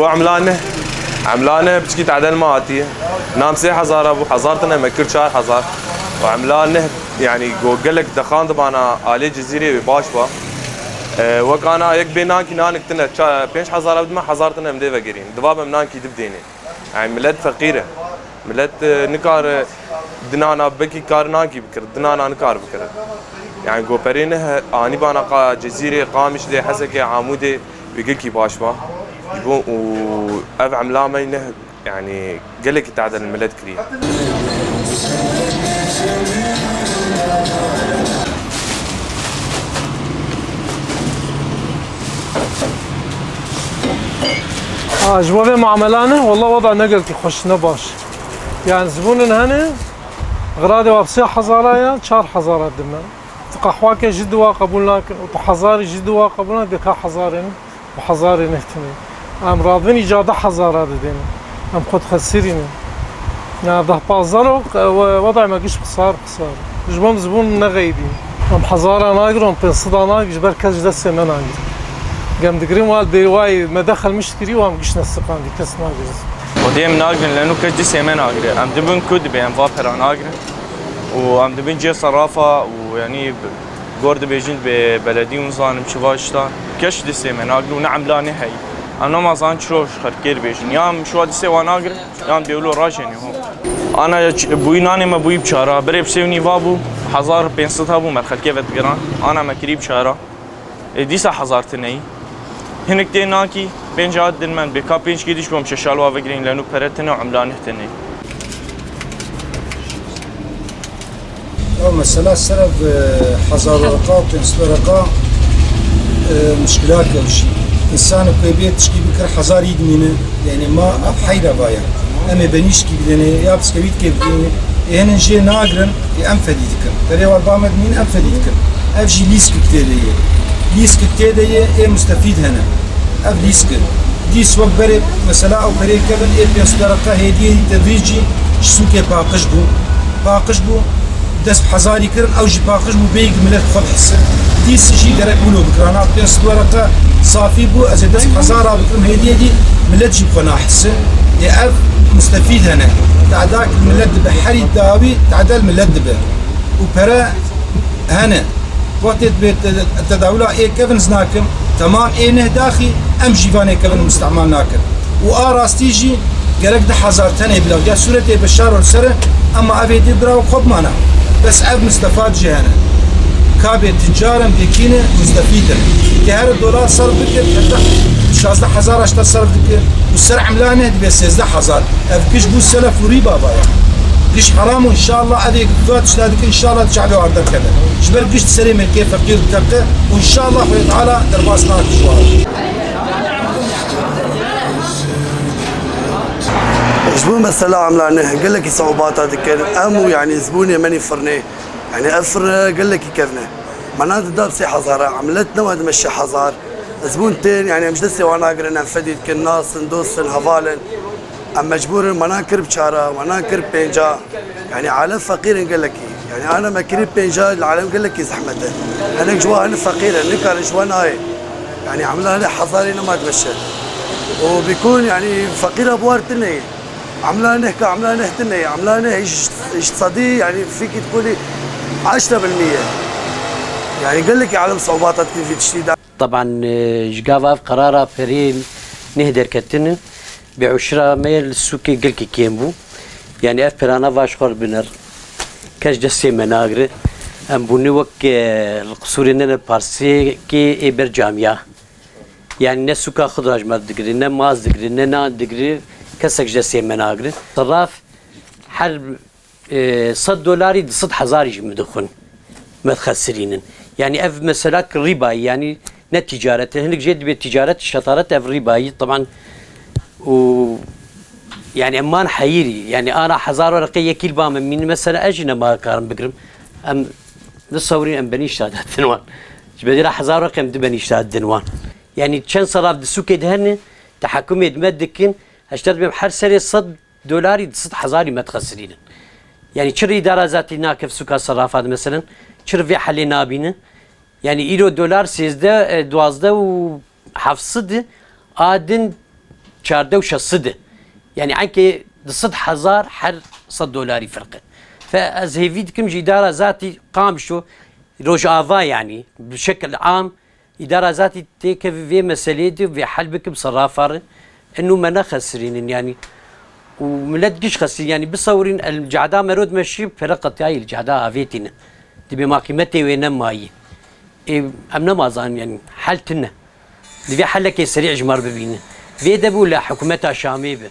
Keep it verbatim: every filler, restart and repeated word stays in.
Emla neh. Emla neh piçkî tedel me hatiye. Nam sê hezara bû, hezar tine me kir çar hezar. Û emla neh, yanî go gelek dexan dibana alê Cizîrê wê baş ba. E, wek ana yek bê nankî nanik tine ça-, pênc hezara bidime, hezar tine em dê vegerîn. Diva bem nankî dibdênê. Yanî millet feqîr e. Millet, e, nikare dinana bekî kar nankî bikir, dinana nikar bikir. Yanî goperê ne he-, anî bana qa Cizîrê, Qamişlê, Hesekê, Amûdê, wê gelkî baş ba. Ji bo û ev emla me ne, yanî gelekî tadel millet kiriye. Ha, ji bo vê muamelane, wela wada ne gelkî xweş, ne baş. Yani zibûnin hene, xiradê wa bi sê hezara ya, çar hezara dime. Tu qehwake ji diwa qebûl nakin, û tu hezarî ji diwa qebûl nakin, deka hezarên, bi hezarê neh tine. Em radin îca deh hezara didin. Em xwe dixesirînin. Ya deh pazdeh ro, e, we-, weda me giş xisar, xisar. Ji bo em zibûn ne xeybî. Em hezara nagir, em pênc sed a nagir, ji ber kes ji destê me nagir. Gem digirin wa dê wayê me dexel mişt kirî û em giş nesiqandî, kes nagir. Xwedê em nagrin, leno kes distê me nagire. Em dibin ku dibê em va pera nagrin. Û em dibin cê serafa û, yanî, gor dibêjin dibê beledî û nizanim çi va tiştan. Kes distê me nagir û ne emla ne heyî. Em namazan çiro ji xelkê dibêjin. Ya em şiwa distê wan nagrin, yan dêwlo rajênê ho. Ana ya ç-, bûyî nanê me bûyî bi çara. Berê bi sê û nîva bû, hezar pênc sed hebû me xelkê ve digiran. Ana me kirî bi çara. Ê dîsa hezar tineyî. Hinik tê nakî, pênca din men bê ka pênc kê dîş bom şeşal wa vegrîn lenû pere tine û emla neh tineyî. Ew mesela ser ev, e, hezar wereqa û pênc sed wereqa, e, muşkila kewşî. Însan ku bê tişkî bikir hezar yî dimîne. Yanî ma ev heyra vaya. Em ê benîşkî bidêne, ya piskevîtkê bidêne. Ê hinin jê nagirin, ê em fedî dikin. Berê wan ba me dimîn em fedî dikin. Ev jî lîskik tê de ye. Lîskik tê de ye, ê mustefîd hene. Ev lîskik. Dîs wek berê, mesela ew perê kevin, ê pênc sed wereqa hêdiyê dî tevî jî ji sûkê paqij bû. Paqij bû, dest bi hezarî kirin, ew jî paqij bû, bêyî milet xwe dihise. Dîs jî gerek wilo bikira. Na pênc sed wereqa safî bû, ez ê dest bi hezara bikirim, hêdiyê dî milet jî bi xwe nahise. Ê ev mustefîd hene. Te'dak milet dibe, herî dawî te'del milet dibe. Û pere hene. Wextê dibê te-, tedawula ê kevin ez nakim, temam ê neh daxî em jî van ê kevin mistemal nakin. Û a rastî jî gerek deh hezar tenê bila. Ya sûretê Beşar ol ser e, ema ev ê dî bira xwe bimana. Bes ev mistefad jî hene. Ka bê ticar in, bê kî ne, mustefîd in. Ke her dolar serf bike, heta şazdeh hezar aşta serf dike. Û ser emla neh dibe sêzdeh hezar. Ev giş bû selef û rîba vaya. Giş heram û înşallah ev ê ku tişta dike, înşallah di çavê wan derkeve. Ji ber giş di serê mêrkê feqîr diteqe û înşallah Xwedê Teala derbas nake ji wan. Ji bo mesela emla neh gelekî sewbata dikin. Em û, yanî, zibûnê menî firnê. Yanî ev firne gelekî kevn e. Mena dida bi sê hezar e. Emlet nema dime şeş hezar. Zibûn tên, yanî em ji destê wan nagirin, em fedî dikin, nas in, dost in, heval in. Em mecbûr in, me nan kir bi çara, me nan kir bi pênca. Yanî alem feqîr in gelekî. Yanî ana me kirî bi pênca, li alem gelekî zehmet e. Hinek ji wan hinek feqîr in, nikarin ji wan nayê. Yanî emla hinek hezarê nema dimeşe. Û bikûn, yanî feqîra bi war tune ye. Emla neh ka emla neh tune ye. Emla neh ji, ji sedî, yanî fîkî dikolî eşre bil mîye. Yanî gelekî alem sewbata dikin vî tiştî de. Teban, e, ji gava ev qerara perê neh derketine, bêuşira me li sûkê gelkî kêm bû. Yanî ev perana va ji xwe binir. Kes destê me nagire. Em bûne wek, e, li qisûrê nene parsêkê ê ber camiya. Yanî ne sûka xwe de ji me digire, ne maz digire, ne nan digire, kesek ji destê me nagire. Seraf her e, sed dolarî, du sed hezarî jî min dixwin, me dixesirînin. Yanî ev mesela ki rîbayî, yanî ne tîcaret e. Hinek jê dibê tîcaret, şetaret, ev rîbayî, teban û yanî em man heyîrî. Yanî ana hezar wereqê yekî li ba min mîn, mesela ez jî nema karim bigirim. Em nisewirîn em benîşta datin wan. Ji bedîla hezar wereqê em du benîşta didin wan. Yanî çend seraf di sûkê de hene, tehekumê di me dikin, heşta dibêm her serê sed dolarî, du sed hezarî me dixesirînin. Yanî çi rê îdara zatî nake sûka serrafa de meselen, çi rê vê helê nabîne? Yanî îro dolar sêzdeh, e, duwazdeh û heft sed e, a din çardeh û şeş sed e. Yani enkê di sed hezar her sed dolarî firq e. Fe ez hêvî dikim ji îdara zatî Qamişlo, Rojava yani bi şekil am îdara zatî têke vê meseleyê de vê hel bikim serrafa re. Eno me nexesirînin yani. Û millet giş xesirîn yani bisewirîn el cehda merod meşî pere qetiyayî li cehda avêtîne. Dibê ma qîmetê wê nemayî. Ê, em nemazanin yani hel tine. Divê helekê serî ji me re bibînin. Vê de bû li hikûmeta Şamê bi.